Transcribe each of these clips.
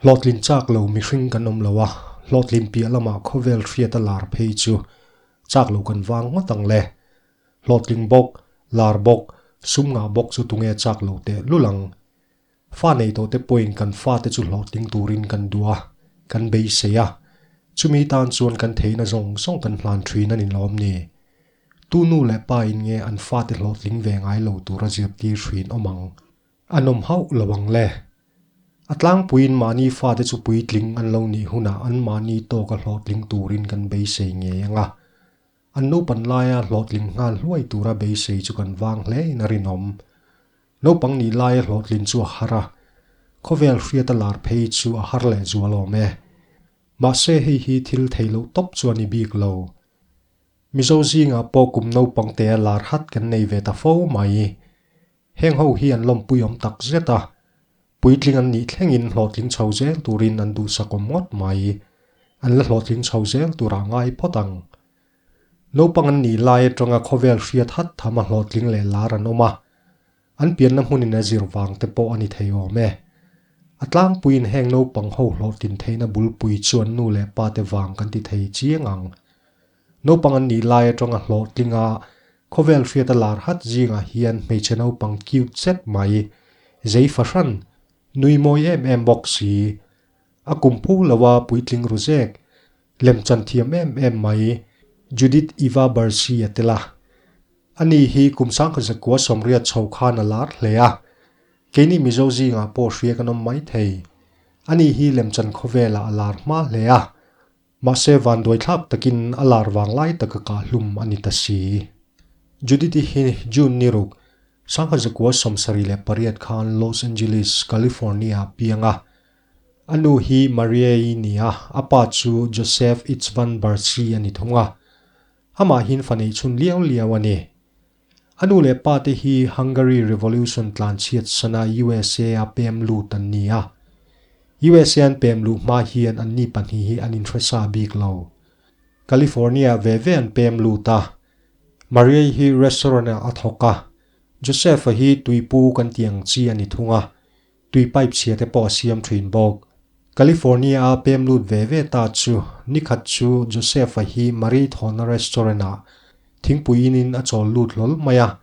Hlawhtlin chak lo mihring kan awm lo a, hlawhtlin piah lamah khawvel hriat a lar phei chu chak lo kan vang ngawt ang le. Hlawhtling bawk, lar bawk, sum ngah bawk chu tunge chak lo teh lul ang. Fa nei tawh te pawhin kan fate chu hlawhtling turin kan duh a, kan beisei a. Chumi tan chuan kan theihna zawng zawng kan hlan thin a ni lawm ni. Tu nu leh pa in nge an fate hlawhtling ve ngai lo tura zirtir hrin awm ang? A nawm hauh lo ang le. A tlangpuiin mahni fate chu puitling an lo nih hunah an mahni tawka hlawhtling turin kan beisei ngei ang a. An naupan laia hlawhtling nghal hluai tura beisei chu kan vang hlein a rinawm. Naupang nih laia hlawhtlin chu a har a, khawvel hriata lar phei chu a har leh zual awm e. Mahse hei hi thil thei loh tawp chu a ni bik lo. Mizo zingah pawh kum naupang tea lar hat kan nei ve ta fo mai. Heng ho hi an lawmpui awm tak zet a, puitling an nih thlengin hlawhtling chho zel turin an duhsak awm ngawt mai. An la hlawhtling chho zel turah ngai phawt ang. Naupang an nih lai atanga khawvel hriat hat tham a hlawhtling leh lar an awm a, an pianna hmunin a zir vang te pawh a ni thei awm e. A tlangpuiin heng naupang ho hlawhtlin theihna bulpui chu an nu leh pa te vang kan ti thei chiang ang. Naupang an nih lai atanga hlawhtlinga khawvel hriat a lar hat zingah hian hmeichhe naupang cute zet mai, zei fahran, nui mawi em em bawk si. A kum phu loa puitling ru zek, lemchan thiam em em mai, Judith Eva Barsi a tel a. Ani hi kum sangkhat 1980 chho khan a lar hle a, keini Mizo zingah pawh hria kan awm maithei. Ani hi lemchan khawvelah a lar hma hle a. Mahse vanduai thlak takin a lar vang lai taka kahhlum a ni ta si. Judith-i hi June ni ruk, 1978 khan Los Angeles, California-ah piang a. A nu hi Maria-i ni a, a pa chu Joseph Itzvan Barsi a ni thung a. Amah hin fa neih chhun liau liau a ni. A nu leh pa te hi Hungary Revolution tlanchhiat sana USA a pem lut an ni a. USA an pem luh hma hian anni pahnih hi an inhresa bik lo. California ve ve an pem lut a. Maria-i hi restaurant ah a thawk a. Joseph-a hi tuipu kan tih ang chi a ni thung a. Tui pipe chhia te pawh a siam thin bawk. California a pem lut ve ve ta chu nikhat chu Joseph-a hi Marie thawhna restaurant ah thingpui inin a chawl lut hlawl mai a.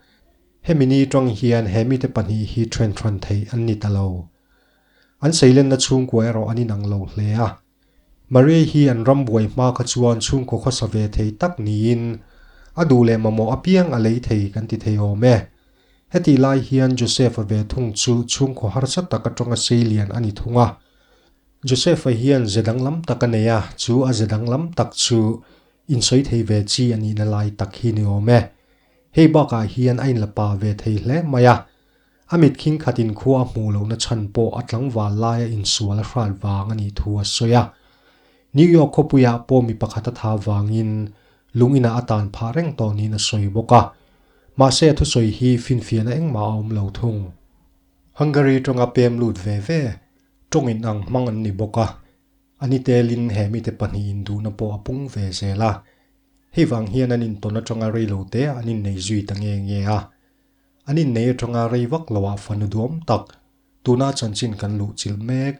Hemi ni tang hian he mite pahnih hi then hran theih an ni ta lo. An seilenna chhungkua erawh an inang lo hle a. Marie hi an ram buai hma kha chuan chhungkaw khawsa ve thei tak niin a duh leh mamawh apiang a lei thei kan ti thei awm e. Hetih lai hian Joseph-a ve thung chu chhungkaw harsa tak atanga seilian a ni thung a. Joseph-a hian ze danglam tak a nei a, chu a ze danglam tak chu insawi thei ve chi a nihna lai tak hi ni awm e. Hei bakah hian a inla pa ve thei hle mai a. A mit khing khatin khua a hmuh lohna chhan pawh a tlangval laia insual a hrat vang a nih thu a sawi a. New York khawpuiah pawh mi pakhat a tha vangin lung inah a tan phah reng tawh niin a sawi bawk a. Mahse a thusawi hi finfiahna engmah a awm lo thung. Hungary tawng a pem lut ve ve, tawng in ang hmang an ni bawk a. A ni telin he mite pahnih induhna pawh a pung ve zel a. Hei vang hian an intawn atanga reilote an innei zui ta nge nge a. An innei atanga rei vak loah fanu duam tak, tuna chanchin kan luh chilh mek.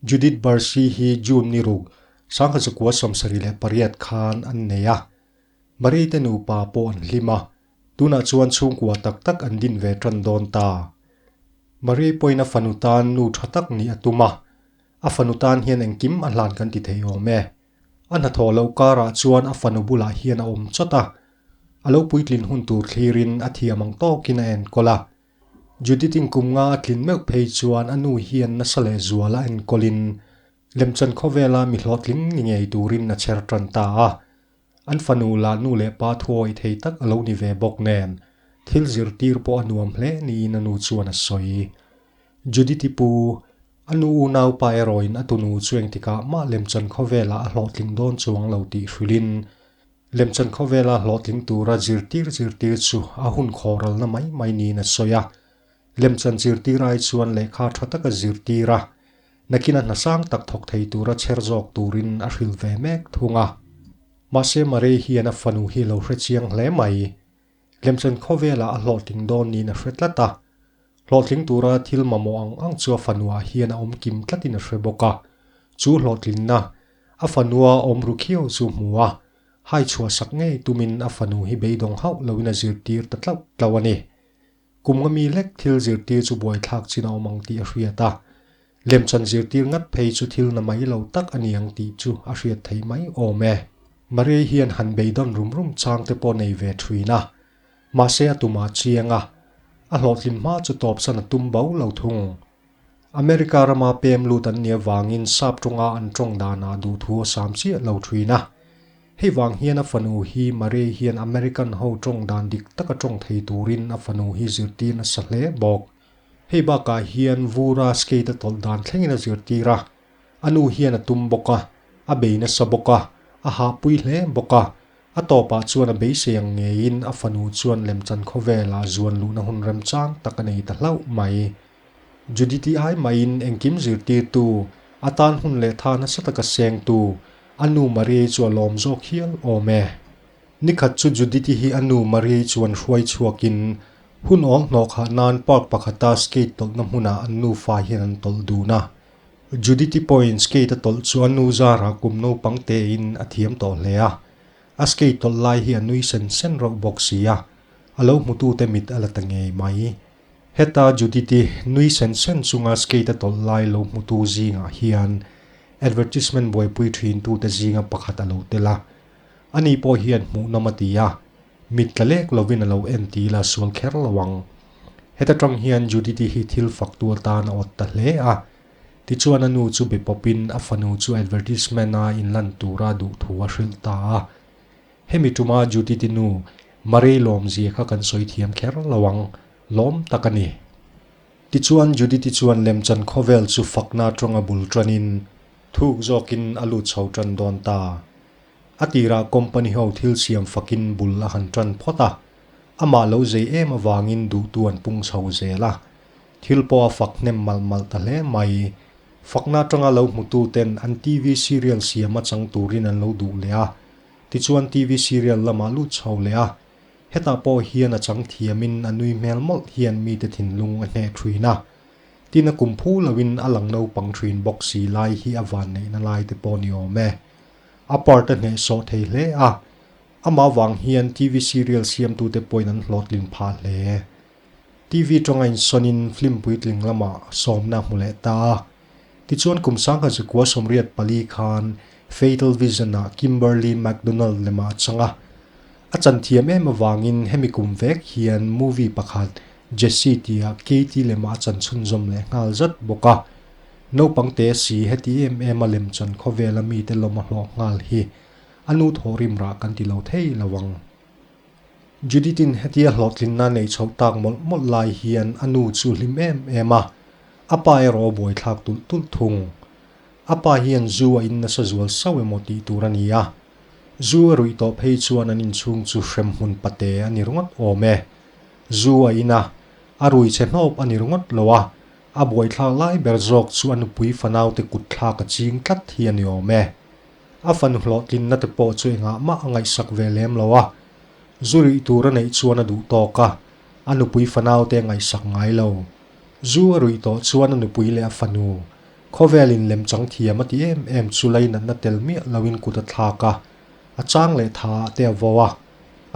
Judith Barsi hi June ni ruk, 1978 khan an nei a. Marie te nupa pawh an hlim a, tunah chuan chhungkua tak tak an din ve tan dawn ta. Marie pawhin a fanu tan nu tha tak nih a tum a, a fanu tan hian engkim a hlan kan ti thei awm e. A hnathawh loh karah chuan a fanu bulah hian a awm chawt a, a lo puitlin hun tur thlirin a thiam ang tawkin a enkawl a. Judith-in kum nga a tlin meuh phei chuan a nu hian nasa leh zual a enkawlin lemchan khawvela mi hlawhtling ni ngei turin a chher tan ta a. An fanu lah nu leh pa thuawi thei tak a lo ni ve bawk nen, thil zirtir pawh a nuam hle niin a nu chuan a sawi. Judith-i pu, a nu unaupa erawhin a tunu chu engtikah mah lemchan khawvelah a hlawhtling dawn chuang lo tih hrilhin, lemchan khawvela hlawhtling tura zirtir zirtir chu a hun khawralna mai mai niin a sawi a. Lemchan zirtir ai chuan lehkha tha taka zirtir a, nakina hna sang tak thawk thei tura chher zawk turin a hrilh ve mek thung a. Mahse Marie hian a fanu hi lo hre chiang hle mai. Lemchan khawvelah a hlawhtling dawn niin a hre tlat a. Hlawhtling tura thil mamawh ang ang chu a fanuah hian a awm kim tlatin a hre bawk a. Chu hlawhtlinna a fanua awm ru khiau chu hmu a, hai chhuah sak ngei tumin a fanu hi beidawng hauh loin a zirtir ta tlauh tlauh a ni. Kum nga mi lek thil zirtir chu buaithlak chin a awm ang tih a hriat a, lemchan zirtir ngat phei chu thil na mai lo tak a ni ang tih chu a hriat theih mai awm e. Maria hian han beidawn rum rum chang te pawh nei ve thin a, mahse a tumah chiang a, a hlawhtlin hma chu tawpsan a tum bo lo thung. America rama pem lut an nih avangin sap tawnga an tawng danah duhthu a sam chiah lo thin a. Hei vang hian a fanu hi Maria hian American ho tawng dan dik taka tawng thei turin a fanu hi zirtir nasa hle bawk. Hei bakah hian vura skate a tawlh dan thlengin a zirtir a, a nu hian a tum bawk a, a bei nasa bawk a, a hahpui hle bawk a. A tawpah chuan a beisei ang ngeiin a fanu chuan lemchan khawvelah zuan luhna hun remchang tak a nei ta hlauh mai. Judith-i ai maiin engkim zirtirtu, a tan hun leh tha nasa taka sengtu, a nu Maria-i chu a lawm zawk hial awm e. Nikhat chu Judith-i hi a nu Maria-i chuan hruai chhuakin hun awl hnawh khah nan park pakhata skate tawlhna hmunah an nufa hian an tawlh dun a. Judith-i pawhin skate a tawlh chu a nu zarah kum naupang tein a thiam tawh hle a. A skate tawlh lai hi a nui sen sen rauh bawk si a, a lo hmutute mit a la ta ngei mai. Heta Judith-i nui sen sen chunga skate a tawlh lai lo hmutu zingah hian advertisement buaipui thintute zinga pakhat a lo tel a. Ani pawh hian hmuhnawm a ti a, mit tla lek lovin a lo en ti ila sual kher lo ang. Heta tang hian Judith-i hi thil faktu atan a awt ta hle a. Tichuan a nu chu be pawpin a fanu chu advertisement-a inlan tura duhthu a hrilh ta a. Hemi tuma Judith-i nu Marei lawmzia kha kan sawi thiam kher lo ang, lawm tak a ni. Tichuan Judith-i chuan lemchan khawvel chu fakna tawnga bul tanin thuk zawkin a lut chho tan dawn ta. A tirah company ho thil siam fakin bul a han tan phawt a, amah lo zei em avangin duhtu an pung chho zel a, thil pawh a fak hnem malh malh ta hle mai. Fakna atanga lo hmutu ten an TV serial siam a chang turin an lo duh leh a, Tichuan TV serial lamah lut chho leh a, hetah pawh hian a chang thiamin a nui hmel mawlh hian mite thinlung a hneh thin a. Tin a kum phu loin a lang naupang thin bawk si lai hi a vanneihna lai te pawh ni awm e. A part a hnehsawh thei hle a, amah vang hian TV serial siamtute pawhin an hlawhtlin phah hle. TV tawng a insawnin film puitling lamah sawmna a hmu leh ta a. Tichuan kum sangha zikua 84 khan Fatal Vision-ah Kimberly McDonald lemah a chang a. A chan thiam em avangin hemi kum vek hian movie pakhat Jessie tia Katie lemah a chan chhunzawm leh nghal zat bawk a. Naupang te si heti em em a lemchan khawvela mite lawm a hlawh nghal hi a nu thawhrim rah kan ti lo thei lo ang. Judith-in hetia hlawhtlinna neih chhoh tak mawlh mawlh lai hian a nu chu hlim em em a, a pa erawh a buaithlak tulh tulh thung. A pa hian zu a in nasa zual sauh emaw tih tur a ni a, zu a ruih tawh phei chuan an inchhung chu hremhmun pate a ni ringawt awm e. Zu a in a, a rui chhe hnawp a ni ringawt lo a, a buaithlak lai ber zawk chu a nupui fanaute kutthlak a ching tlat hi a ni awm e. A fanu hlawhtlinna te pawh chu engah mah a ngaihsak ve lem lo a, zu rih tur a neih chuan a duh tawk a, a nupui fanaute a ngaihsak ngai lo. Zu a ruih tawh chuan a nupui leh a fanu, khawvelin lemchang thiam a ti em em chu lainatna tel miah loin kut a thlak a, a chang leh tha ah te a vo a,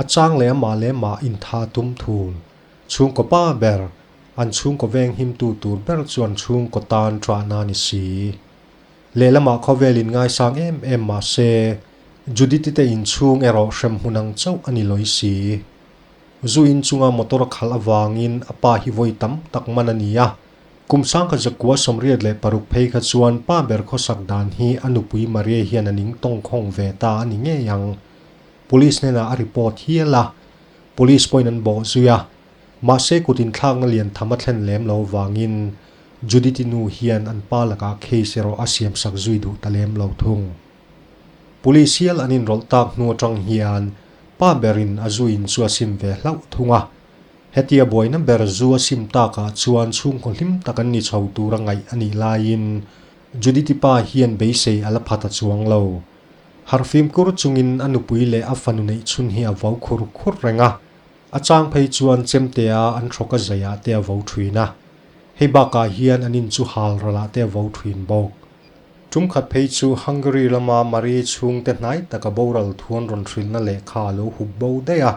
a chang leh amah leh mah intha a tum thul. Chhungkaw pa ber, an chhungkaw venghimtu tur ber chu an chhungkaw tan ṭahna a ni si. Lehlamah khawvel in ngaisang em em mah se, Judith-i te inchhung erawh hremhmun ang chauh a ni lawi si. Zu inchunga motor a khalh avangin a pa hi vawi tam tak man a ni a. Kum 1986 phei kha chuan pa ber khawsak dan hi a nupui Maria hian a ning tawngkhawng ve ta a ni ngei ang. Police hnenah a report hial a, Police pawhin an bawh zui a. Mahse kut inthlakna lian tham a thlen lem lo vangin Judith-i nu hian an pa lakah case erawh a siamsak zui duh ta lem lo thung. Police hial an inrawlh tak hnu atang hian pa berin a zu in chu a sim ve hlauh thung a. Hetia buaina ber zu a sim takah chuan chhungkaw hlim tak an ni chho tura ngaih a nih laiin Judith-i pa hian beisei a la pha ta chuang lo. Harhfimkur chungin a nupui leh a fanu neih chhun hi a vo khur khur reng a. A chang phei chuan chemtea an hrawk a zaiah te a vo thin a, hei bakah hian an in chu hal ralah te a vo thin bawk. Tum khat phei chu Hungary lama Marie chhungte hnai taka boral thu an rawn hrilhna lehkha a lo hup bo daih a.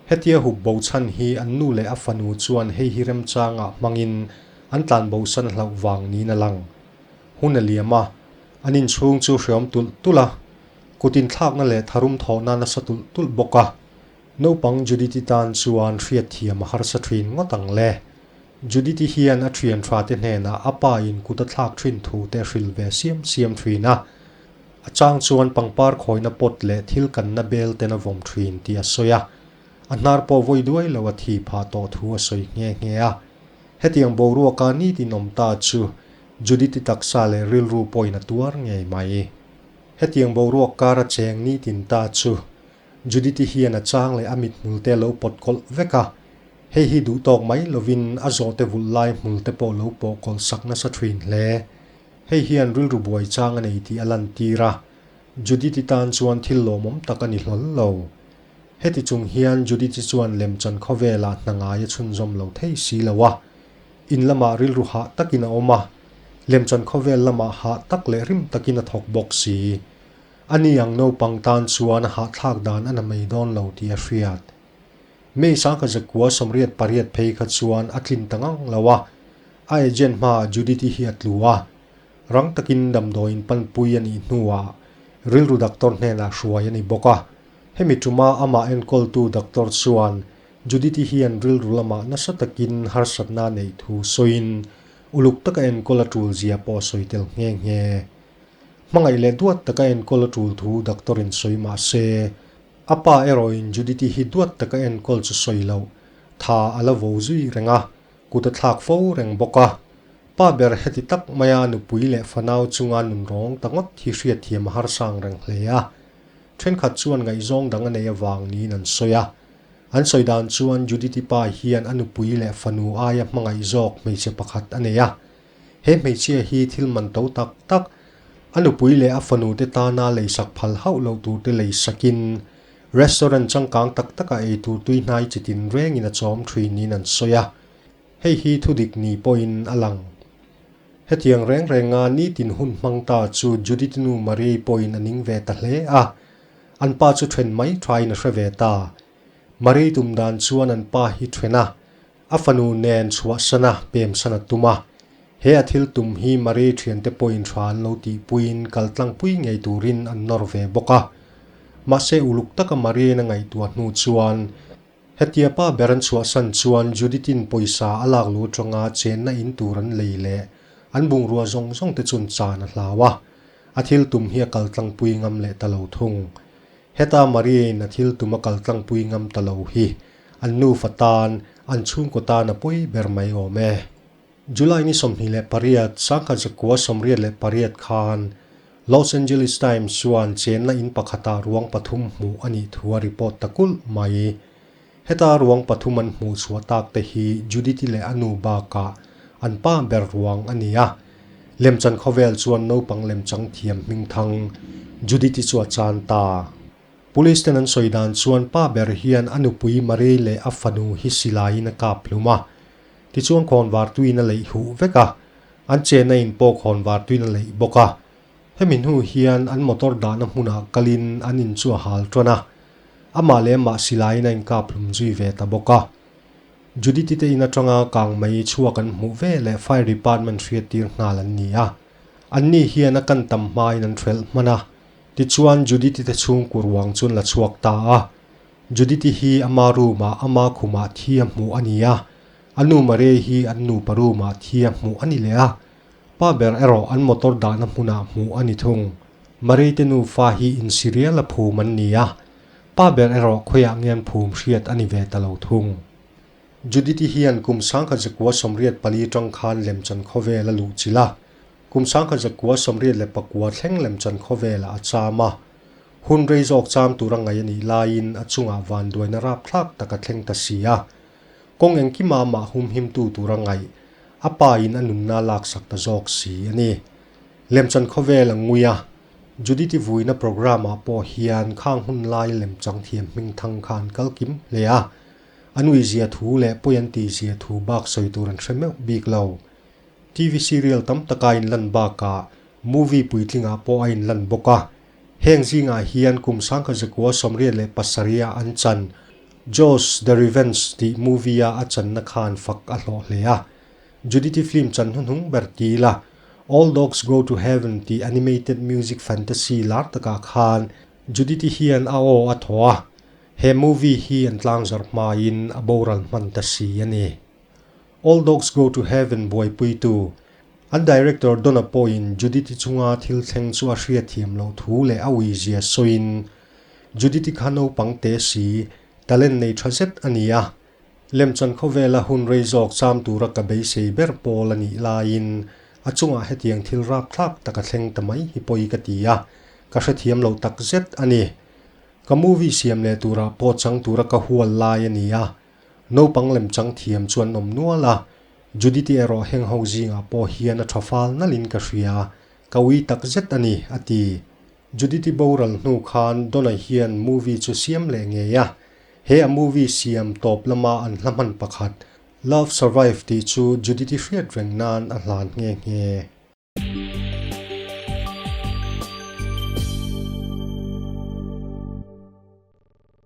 Hetia hup bo chhan hi an nu leh a fanu chuan hei hi remchangah hmangin an tlan bosan hlauh vang niin a lang. Hun a liam a, an inchhung chu hreawm tulh tulh a, kut inthlakna leh tharum thawhna nasa tulh tulh bawk a. Naupang Judith-i tan chuan hriatthiam a harsa thin ngawt ang le. Judith-i hian a thian tha te hnenah a pa in kut a thlak thin thu te a hrilh ve siam siam thin a. A chang chuan pangpar khawina pot leh thil kanna bel ten a vawm thin tih a sawi a. A hnar pawh vawi duai lo a thi phah tawh thu a sawi nghe nghe a. Hetiang boruaka nitin awm ta chu Judith-i taksa leh rilru pawhin a tuar ngei mai. Hetiang boruak kar a cheng nitin ta chu Judith-i hian a chang leh a mithmul te a lo pawt kawlh vek a. Hei hi duh tawk mai lovin a zawhte vulh lai hmul te pawh lo pawh kawlh sak nasa thin hle. Hei hian rilru buai chang a nei tih a lantir a, Judith-i tan chuan thil lawmawm tak a ni hlawl lo. Heti chung hian Judith-i chuan lemchan khawvelah hna ngai a chhunzawm lo thei si lo a, in lamah rilru hah takin a awm a, lemchan khawvel lamah hah tak leh rim takin a thawk bawk si. Ani ang naupang tan chuan a hahthlak dan a na mai dawn lo tih a hriat. May 1998 phei kha chuan a tlin ta ngang lo a, a agent hmaah Judith-i hi a tlu a. Rang takin damdawiin panpui a nih hnuah rilru doctor hnenah hruai a ni bawk a. Hemi tuma amah enkawltu doctor chuan Judith-i hian rilru lamah nasa takin harsatna a neih thu sawiin uluk taka enkawl a tul zia pawh a sawi tel nghe nghe. Hmangaih leh duat taka enkawl a tul thu doctor-in sawi mah se, A pa erawhin Judith-i hi duat taka enkawl chu sawi loh, tha a la vo zui reng a, kut a thlak fo reng bawk a. Pa ber heti tak maia nupui leh fanau chunga nun rawng ta ngawt hi hriatthiam a harsang reng hle a. Thenkhat chuan ngaihzawng dang a nei avang niin an sawi a. An sawi dan chuan Judith-i pa hian a nupui leh fanu aia hmangaih zawk hmeichhe pakhat a nei a. He hmeichhia hi thil man to tak tak, a nupui leh a fanute tana leisak phal hauh loh turte leisakin restaurant changkang tak takah ei tur tui hnai chi tin rengin a chawm thin niin an sawi a, hei hi thudik ni pawhin a lang. Hetiang reng renga nitin hun hmang ta chu Judith nu Marie pawhin a ning ve ta hle a, an pa chu then mai thain a hre ve ta. Marie tum dan chuan an pa hi then a, A fanu nen chhuahsan a, pemsan a tum a. He a thil tum hi Marie thiante pawhin tha an lo tihpuiin kal tlangpui ngei turin an nawr ve bawk a. Mahse uluk taka Marie-in a ngaihtuah hnu chuan, hetia pa ber an chhuahsan chuan Judith-in pawisa a lak lu atanga chenna in tur an lei leh an bungrua zawng zawng te chun chan a hlau a. A thil tum hi a kal tlangpui ngam leh ta lo thung. Heta Marie-in a thil tum a kal tlangpui ngam ta lo hi An nufa tan, an chhungkaw tan a pawi ber mai awm e. July ni 28, 1988 khan Los Angeles Times chuan chenna in pakhatah ruang pathum hmuh a nih thu a report ta kulh mai. Heta ruang pathum an hmuh chhuah tak te hi Judith-i leh a nu bakah an pa ber ruang a ni a. Lemchan khawvel chuan naupang lemchang thiam hmingthang Judith-i chu a chan ta. Police ten an sawi dan chuan pa ber hian a nupui Marie leh a fanu hi silaiin a kap hlum a. Tichuan khawnvar tuiin a leih huh vek a, an chenna in pawh khawnvar tuiin a leih bawk a. Hemi hnu hian an motor dahna hmunah kalin an in chu a hal tan a, amah leh amah silaiin a inkap hlum zui ve ta bawk a. Judith-i te in atanga kang mai chhuak an hmuh ve leh Fire Department hriattir nghal an ni a. Anni hian a kan tam hmain an hrelh hman a. Tichuan Judith-i te chhungkaw ruang chu an la chhuak ta a. Judith-i hi ama room-ah ama khumah thi a hmuh a ni a, a nu Maria hi an nupa room-ah thi a hmuh a ni leh a. Pa ber erawh an motor dahna hmunah hmuh a ni thung. Maria te nufa hi insirial a phum an ni a, pa ber erawh khawiah nge an phum hriat a ni ve ta lo thung. Judith-i hian kum 1984 tang khan lemchan khawvel a luhchilh a. Kum 1989 thleng lemchan khawvelah a cham a, hun rei zawk cham tura ngaih a nih laiin a chungah vanduaina rapthlak tak a thleng ta si a. Kawng engkima amah humhimtu tura ngaih, a pain a nunna a laksak ta zawk si a ni. Lemchan khawvel a ngui a, Judith-i vuina programme-ah pawh hian khang hun laia lemchang thiam hmingthang kha an kal kim hle a, a nuihzia thu leh pawi an tihzia thu bak sawi tur an hre meuh bik lo. TV serial tam taka inlan bakah Movie puitlingah pawh a inlan bawk a. Heng zingah hian kum 1987 ah an chan Jaws, The Revenge tih movie-a a channa khan fak a hlawh hle a. Judith-i film chan hnuhnung ber ti ila, All Dogs Go to Heaven tih animated music fantasy lar takah khan Judith-i hian a aw a thaw a, he movie hi an tlangzarh hmain a boral hman ta si a ni. All Dogs Go to Heaven buaipuitu, an director Donna pawhin Judith-i chunga thil thleng chu a hriatthiam loh thu leh a uizia sawiin, Judith-i kha naupang te si, talent nei tha zet a ni a, Lemchan khawvela hun rei zawk cham tura ka beisei ber pawl a nih laiin a chungah hetiang thil rapthlak tak a thleng ta mai hi pawi ka ti a, ka hrethiam lo tak zet a ni. Ka movie siam leh turah pawh chang tura ka hual lai a ni a, naupang lemchang thiam chu an awm nual a, Judith-i erawh heng ho zingah pawh hian a tha fal nalhin ka hria, ka ui tak zet a ni, a ti. Judith-i boral hnu khan Donna hian movie chu siam leh ngei a, He a movie siam tawp lama an hla hman pakhat, Love Survive tih chu Judith-i hriat reng nan a hlan nghe nghe.